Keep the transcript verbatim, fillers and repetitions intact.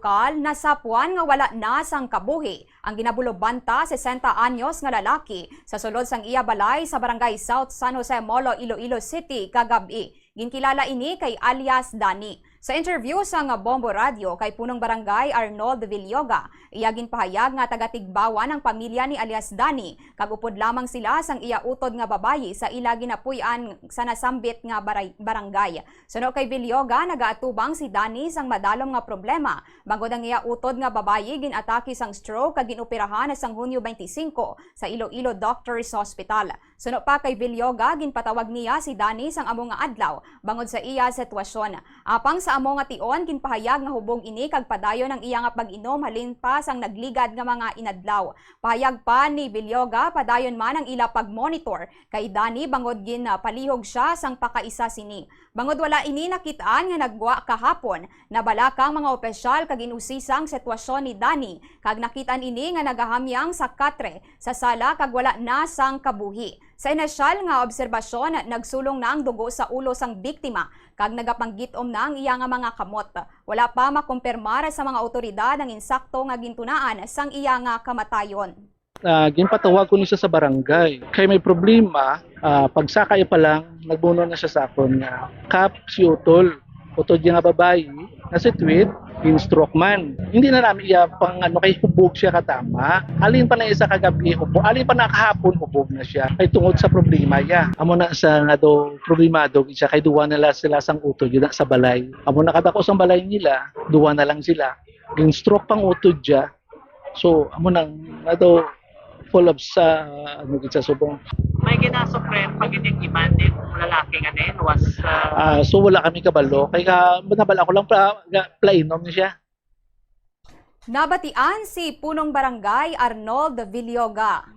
Kal, nasapwan nga wala na sang kabuhi ang ginabulobanta sesenta anyos nga lalaki sa sulod sang iya balay sa Barangay South San Jose Molo, Iloilo City, kagab-i. Ginkilala ini kay alias Dani. Sa interview sang Bombo Radio kay Punong Barangay Arnold Villoga, iya ginpahayag nga taga-Tigbauan ang pamilya ni alias Dani, kag upod lamang sila sang iya utod nga babayi sa ila ginapuy-an sa nasambit nga baray-, barangay. Suno kay Villoga, nagaatubang si Dani sang madalom nga problema, bangod ang iya utod nga babayi gin-atake sang stroke kag gin-operahan sang Hunyo twenty-five sa Iloilo Doctors Hospital. Suno pa kay Villoga, ginpatawag niya si Dani sang amo nga adlaw bangod sa iya sitwasyon. Apang sa amo nga tion, ginpahayag nga hubog ini kag padayon ang iya nga pag-inom halin pa sang nagligad nga mga inadlaw. Pahayag pa ni Villoga, padayon man ang ila pag-monitor kay Dani bangod ginpalihog siya sang pakaisa sini. Bangod wala ini nakit-an nga naggwa kahapon, nabalaka ang mga opisyal kag gin-usisa ang sitwasyon ni Dani, kag nakit-an ini nga nagahamyang sa katre sa sala kag wala na sang kabuhi. Sa inisyal nga obserbasyon, nagsulong na ang dugo sa ulo sang biktima kag nagapanggit-om na ang iya nga mga kamot. Wala pa makumpirmar sa mga awtoridad ang insakto nga gintunaan sang iya nga kamatayon. Ah, ginpatawag ko ni siya sa barangay. Kay may problema, ah, pagsakay pa lang, nagbuno na siya sa akon nga, "Kap, si Utol, utod niya nga babayi, nasitwit, gin-stroke man." Hindi na namin iya pang ano, kay hubog siya katama. Alin pa na isa kagabi, hubog. Alin pa na kahapon, hubog na siya. Kay tungod sa problema iya. Amo na siya nga daw problemado gid siya, kay duwa na lang sila sang utod yun sa balay. Amo na kadako sang balay nila, duwa na lang sila. Gin-stroke pang utod siya. So, amo nang ato full of sa, ano, gid sa subong. May ginasukren pa gid yung iban din, lalaki nga din, was, uh, Ah, so wala kami kabalo. Kay ka, nabal ako lang pla, ga, plainom ni siya. Nabatian si Punong Barangay Arnold Villoga.